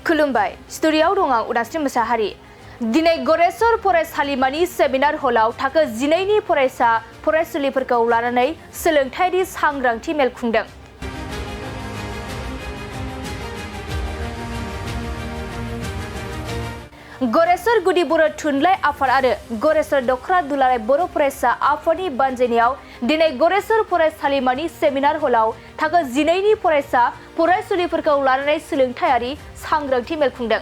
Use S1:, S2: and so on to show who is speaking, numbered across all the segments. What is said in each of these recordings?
S1: खुलुमबाय स्टुडिय'आव दं आं उदांस्रि मोसाहारि। दिनै गरेस्वर फरायसालिमानि सेमिनार हलाव थाखो 12 नि फरायसा फरायसुलिफोरखौ लानानै सोलोंथायारि सांग्रांथि मेल खुंदों। गरेस्वर गुदि बर' थुनलाइ आफाद आरो गरेस्वर दख'रा दुलाराय बर' फरायसा आफादनि बानजायनायाव दिनै गरेस्वर फरायसालिमानि सेमिनार हलाव थाखो 12 नि फरायसा फरायसुलिफोरखौ लानानै सोलोंथायारि सांग्रांथि मेल खुंदों।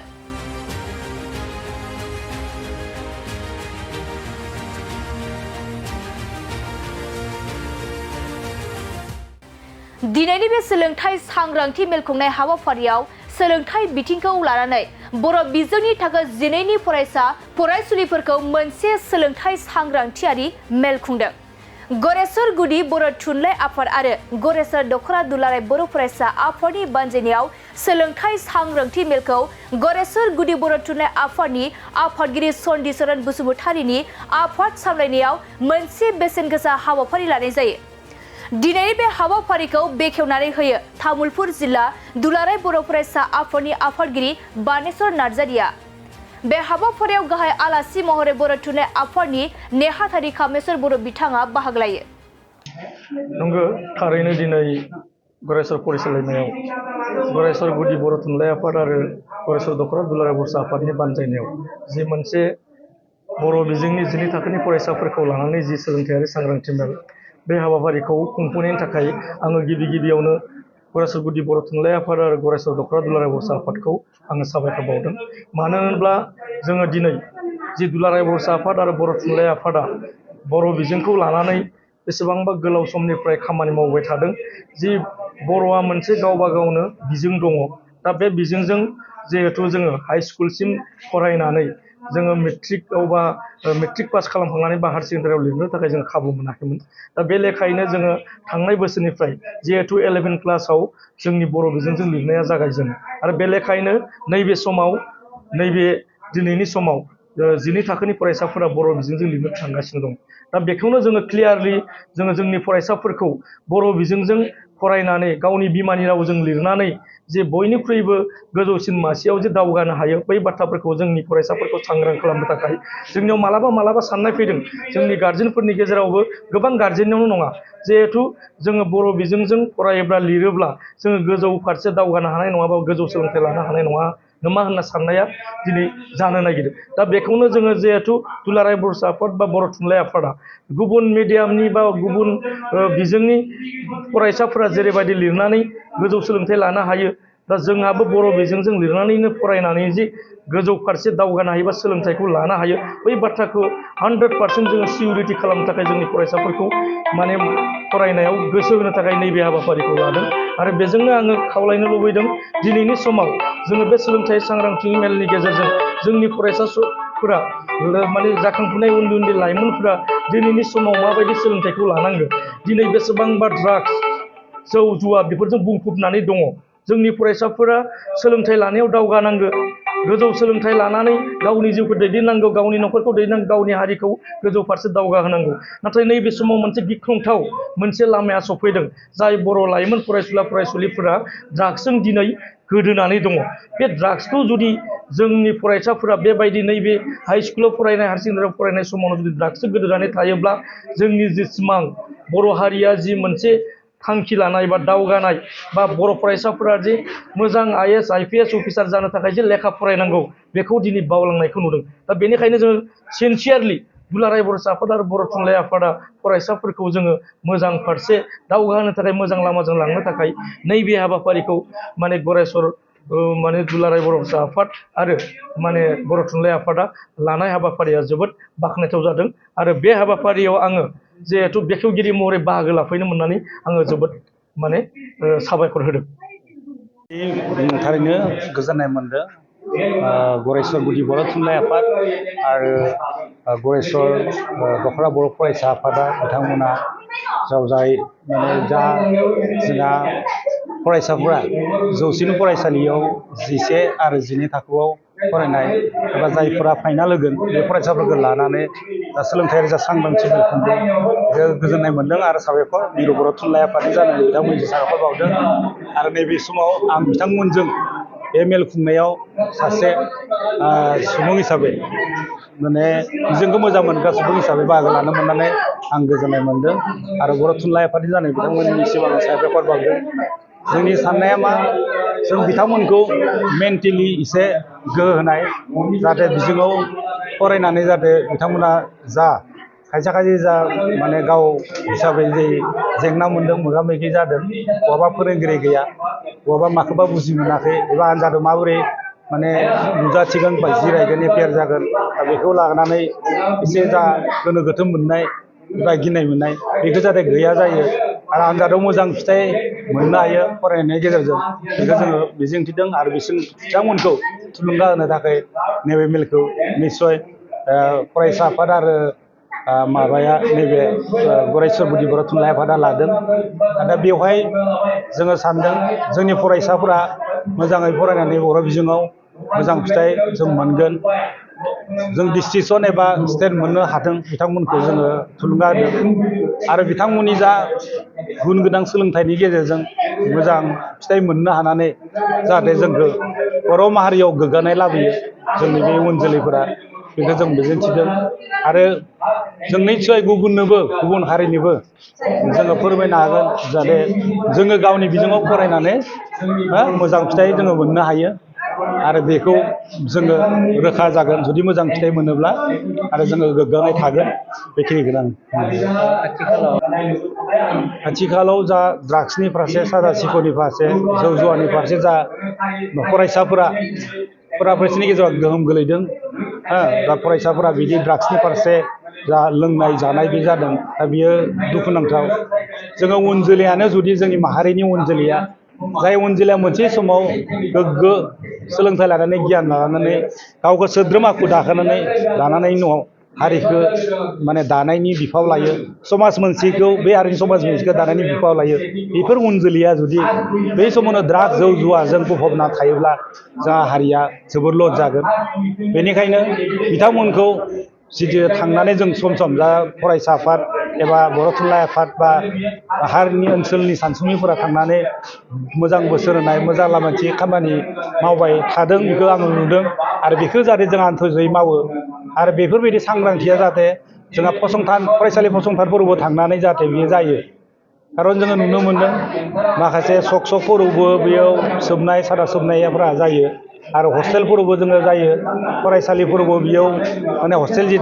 S1: दिनैनि बे सोलोंथाइ सांग्रांथि मेल खुंनाय हाबाफारियाव सोलोंथाइ बिथिंखौ लानानै बर' बिजोंनि थाखो 12 नि फरायसा फरायसुलिफोरखौ मोनसे सोलोंथाइ सांग्रांथियारि मेल खुंदों। गरेस्वर गुदि बर' थुनलाइ आफाद आरो गरेस्वर दख'रा दुलाराय बर' फरायसा आफादनि बानजायनायाव सोलोंथाइ सांग्रांथि मेलखौ गरेस्वर गुदि बर' थुनलाइ आफादनि आफादगिरि सन्दिचरन बसुमतारीनि आफाद सामलायनायाव मोनसे बेसेन गोसा हाबाफारि लानाय जायो। दिनै बे हाबाफारिखौ बेखेवनानै होयो तामुलपुर जिल्ला दुलाराय बर' फरायसा आफादनि आफादगिरि बानेश्वर नार्जारिया। बे हाबाफारियाव गाहाय आलासि महरै बर' थुनलाइ आफादनि नेहाथारि कामेश्वर बर' बिथाङा बाहागो लायो।
S2: नंगौ थारैनो दिनै गरेस्वर फरायसालिमायाव गरेस्वर गुदि बर' थुनलाइ आफाद आरो गरेस्वर दख'रा दुलाराय बर' आफादनि बानजायनायाव जि मोनसे बर' बिजोंनि 12 थाखोनि फरायसाफोरखौ लानानै जि सोलोंथायारि सांग्रांथि मेल बे हाबाफारिखौ खुंफुंनायनि थाखाय आङो गिबियावनो गरेस्वर गुदि बर' थुनलाइ आफाद आरो गरेस्वर दख'रा दुलाराय बर' आफादखौ आङो साबायखर बावदों। मानो होनोब्ला जोङो दिनै जि दुलाराय बर' आफाद आरो बर' थुनलाइ आफादा बर' बिजोंखौ लानानै बेसेबांबा गोलाव समनिफ्राय खामानि मावबाय थादों। जि बर'आ मोनसे गावबा गावनो बिजों दङ। दा बे बिजोंजों जिहेथु जोङो हाइ स्कुलसिम फरायनानै जोङो मेट्रिक पास खालामखांनानै बा हायार सेकेन्डारियाव लिरनो थाखाय जों खाबु मोनाखैमोन। दा बे लेखायैनो जोङो थांनाय बोसोरनिफ्राय जिहेथु 11 क्लासाव जोंनि बर' बिजोंजों लिरनाया जागायजेनो आरो बे लेखायैनो नैबे दिनैनि समाव 12 थाखोनि फरायसाफोरा बर' बिजोंजों लिरनो थांगासिनो दं। दा बेखौनो जोङो क्लियारलि जोंनि फरायसाफोरखौ बर' बिजोंजों फरायनानै गावनि बिमानि रावजों लिरनानै जे बयनिख्रुइबो गोजौसिन मासियाव जे दावगानो हायो बै बाथ्राफोरखौ जोंनि फरायसाफोरखौ सांग्रां खालामनो थाखाय जोंनियाव मालाबा साननाय फैदों। जोंनि गार्जेनफोरनि गेजेरावबो गोबां गार्जेनावनो नङा जिहेथु जोङो बर' बिजोंजों फरायोब्ला लिरोब्ला जोङो गोजौ फारसे दावगानो हानाय नङाबा गोजौ सोलोंथाइ लानो हानाय नङा नामा होनना साननाया दिनै जानो नागिरदों। दा बेखौनो जोङो जिहेथु दुलाराय बर' आफाद बा बर' थुनलाइ आफादा गुबुन मिडियामनि बा गुबुन बिजोंनि फरायसाफोरा जेरैबायदि लिरनानै गोजौ सोलोंथाइ लानो हायो दा जोंहाबो बर' बिजोंजों लिरनानैनो फरायनानै जि गोजौ फारसे दावगानो हायो बा सोलोंथाइखौ लानो हायो बै बाथ्राखौ 100% जोङो सिउरिटि खालामनो थाखाय जोंनि फरायसाफोरखौ फरायनायाव गोसो होनो थाखाय नैबे हाबाफारिखौ लादों। आरो बेजोंनो आङो खावलायनो लुबैदों दिनैनि समाव जोङो बे सोलोंथाइ सांग्रांथि मेलनि गेजेरजों जोंनि फरायसाफोरा जाखांफुनाय उन्दै लाइमोनफोरा दिनैनि समाव माबायदि सोलोंथाइखौ लानांगौ। दिनै बेसेबांबा ड्राग्स जौ जुवा बेफोरजों बुंफबनानै दङ। जोंनि फरायसाफोरा सोलोंथाइ लानायाव दावगानांगौ, गोजौ सोलोंथाइ लानानै गावनि जिउखौ दैदेननांगौ, गावनि न'खरखौ दैदेननांगौ, गावनि हारिखौ गोजौ फारसे दावगाहोनांगौ। नाथाय नैबे समाव मोनसे गिख्रंथाव मोनसे लामाया सफैदों जाय बर' लाइमोन फरायसुलिफोरा ड्राग्सजों दिनै गोदोनानै दङ। बे ड्राग्सखौ जुदि जोंनि फरायसाफोरा बेबायदि नैबे हाइ स्कुलाव फरायनाय हायार सेकेन्डारियाव फरायनाय समावनो जुदि ड्राग्सजों गोदोनानै थायोब्ला जोंनि जि सिमां बर' हारिया जि मोनसे थांखि लानाय बा दावगानाय बा बर' फरायसाफोरा जे मोजां IAS IPS अफिसार जानो थाखाय जे लेखा फरायनांगौ बेखौ दिनै बावलांनायखौ नुदों। दा बेनिखायनो जोङो सिनसियारलि दुलाराय बर' आफाद आरो बर' थुनलाइ आफादा फरायसाफोरखौ जोङो मोजां फारसे दावगाहोनो थाखाय मोजां लामाजों लांनो थाखाय नैबे हाबाफारिखौ गरेस्वर दुलाराय बर' आफाद आरो बर' थुनलाइ आफादा लानाय हाबाफारिया जोबोद बाख्नायथाव जादों। आरो बे हाबाफारियाव आङो जिहेथु बेखेवगिरि महरै बाहागो लाफैनो मोननानै आङो जोबोद साबायखर होदों।
S3: थारैनो गोजोननाय मोनदों। गरेस्वर गुदि बर' थुनलाइ आफाद आरो गरेस्वर दख'रा बर' फरायसा आफादा बिथांमोना जाय जोंहा फरायसाफोरा जौसिन फरायसालियाव 11 आरो 12 थाखोआव फरायनाय एबा जायफोरा फाइनाल होगोन बे फरायसाफोरखौ लानानै सोलोंथायारि सांग्रांथि मेल खुंदों। गोजोननाय मोनदों आरो साबायखर मिरु बर' थुनलाइ आफादनि जानानै बिथांमोनजों साबायखर बावदों। आरो नैबे समाव आं बिथांमोनजों बे मेल खुंनायाव सासे सुबुं हिसाबै माने बिजोंखौ मोजां मोनग्रा सुबुं हिसाबै बाहागो लानो मोननानै आं गोजोननाय मोनदों आरो बर' थुनलाइ आफादनि जानाय बिथांमोननि सिगाङाव साबायखर बावदों। जोंनि साननाया मा जों बिथांमोनखौ मेन्टेलि एसे गोहो होनाय जाहाथे बिजोङाव फरायनानै जाहाथे बिथांमोना जा खायसे खायसे जा माने गाव हिसाबै जे जेंना मोन्दों मोगा मोगि जादों बहाबा फोरोंगिरि गैया बहाबा माखौबा बुजि मोनाखै एबा आनजादाव माबोरै माने नुजाथिगोन बा जिरायगोन एपियार जागोन दा बेखौ लानानै एसे जा गोनो गोथो मोननाय एबा गिनाय मोननाय बेखौ जाहाथे गैया जायो आरो आनजादाव मोजां फिथाइ मोननो हायो फरायनायनि गेजेरजों बेखौ जोङो मिजिंथिदों आरो बिथांमोनखौ थुलुंगा होनो थाखाय नैबे मेलखौ निस्सय फरायसा आफाद आरो माबाया नैबे गरेस्वर गुदि बर' थुनलाइ आफादा लादों। दा बेवहाय जोङो सानदों जोंनि फरायसाफोरा मोजाङै फरायनानै बर' बिजोङाव मोजां फिथाइ जों मोनगोन। जों डिस्टिंसन एबा स्टेट मोननो हाथों बिथांमोनखौ जोङो थुलुंगा होदों आरो बिथांमोननि जा गुन गोनां सोलोंथाइनि गेजेरजों मोजां फिथाइ मोननो हानानै जाहाथे जोंखौ बर' माहारियाव गोग्गानाय लाबोयो जोंनि बे उन जोलैफोरा बेखौ जों मिजिंथिदों आरो जों निस्सय गुबुननोबो गुबुन हारिनोबो जोङो फोरमायनो हागोन जाहाथे जोङो गावनि बिजोङाव फरायनानै मोजां फिथाइ जोङो मोननो हायो आरो बेखौ जोङो रोखा जागोन जुदि मोजां फिथाइ मोनोब्ला आरो जोङो गोग्गानाय थागोन बेखिनिखौनो आथिखालाव जा ड्राग्सनि फारसे सादा सिखरनि फारसे जौ जुवानि फारसे जा फरायसाफोरा फरायसानि गेजेराव गोहोम गोलैदों दा फरायसाफोरा बिदि ड्राग्सनि फारसे जा लोंनाय जानाय बे जादों दा बियो दुखुनांथाव। जोङो उन जोलैयानो जुदि जोंनि माहारिनि उन जोलैया जाय उन जोलैया मोनसे समाव गोग्गो सोलोंथाइ लानानै गियान लानानै गावखौ सोद्रोम आखु दाखानानै लानानै उनाव हारिखौ माने दानायनि बिफाव लायो समाज मोनसेखौ बे हारिनि समाज मोनसेखौ दानायनि बिफाव लायो बेफोर उन जोलैया जुदि बै समावनो ड्राग्स जौ जुवाजों गफबना थायोब्ला जोंहा हारिया जोबोर लस जागोन। बेनिखायनो बिथांमोनखौ जितु थांनानै जों सम सम जा फरायसा आफाद एबा बर' थुनलाइ आफाद बा हारिनि ओनसोलनि सानसुमैफोरा थांनानै मोजां बोसोर होनाय मोजां लामाथि खामानि मावबाय थादों बेखौ आं नुदों आरो बेखौ जाहाथे जों आन्थोरै मावो आरो बेफोरबायदि सांग्रांथिया जाहाथे जोंहा फसंथान फरायसालि फसंथानफोरावबो थांनानै जाहाथे बियो जायो। खारन जोङो नुनो मोनदों माखासे सकफोरावबो बेयाव सोबनाय सादा सोबनायफोरा जायो आरो हस्टेलफोरावबो जोङो जायो फरायसालिफोरावबो बेयाव माने हस्टेल जि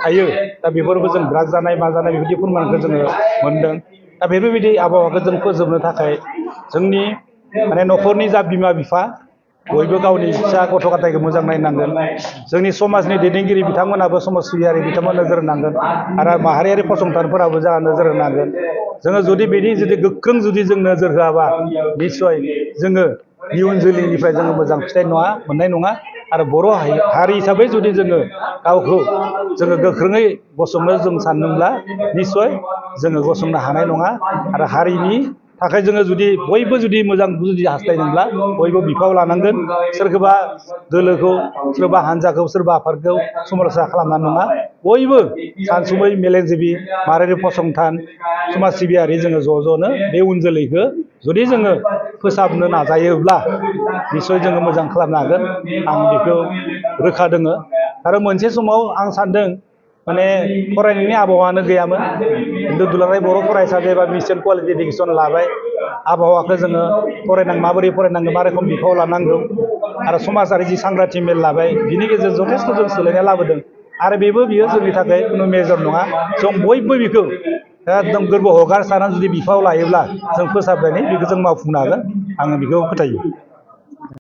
S3: थायो दा बेफोरबो जों ड्राग्स जानाय मा जानाय बेबायदि फोरमानखौ जोङो मोनदों। दा बेफोरबायदि आबहावाखौ जों फोजोबनो थाखाय जोंनि माने न'खरनि जा बिमा बिफा बयबो गावनि फिसा गथ' गथायखौ मोजां नायनांगोन। जोंनि समाजनि दैदेनगिरि बिथांमोनाबो समाज सिबियारि बिथांमोना नोजोर होनांगोन आरो माहारियारि फसंथानफोराबो जोंहा नोजोर होनांगोन। जोङो जुदि बिदि गोख्रों जुदि जों नोजोर होआबा निस्सय जोङो इयुन जोलैनिफ्राय जोङो मोजां फिथाइ मोननाय नङा आरो बर' हारि हिसाबै जुदि जोङो गावखौ जोङो गोख्रोङै गसंनो जों सानदोंब्ला निस्सय जोङो गसंनो हानाय नङा आरो हारिनि थाखाय जोङो जुदि बयबो जुदि मोजां जुदि हास्थायदोंब्ला बयबो बिफाव लानांगोन। सोरखौबा दोलोखौ सोरबा हान्जाखौ सोरबा आफादखौ समालोचना खालामना नङा बयबो सानसुमै मेलेमजिबि माहारियारि फसंथान समाज सिबियारि जोङो ज'नो बे उन जोलैखौ जुदि जोङो फोसाबनो नाजायोब्ला निस्सय जोङो मोजां खालामनो हागोन आं बेखौ रोखा दोङो। आरो मोनसे समाव आं सानदों माने फरायनायनि आबहावानो गैयामोन खिन्थु दुलाराय बर' फरायसालि एबा मिसन कुवालिटि इडुकेसन लाबाय आबहावाखौ जोङो माबोरै फरायनांगौ मा रोखोम बिफाव लानांगौ आरो समाजारि जि सांग्रांथि मेल लाबाय बिनि गेजेरजों जथेस्थ' जों सोलायनाय लाबोदों आरो बियो जोंनि थाखाय खुनु मेजर नङा। जों बयबो बेखौ एकदम गोरबो हगारसारनानै जुदि बिफाव लायोब्ला जों फोसाबनानै बेखौ जों मावफुंनो हागोन आङो बेखौ फोथायो।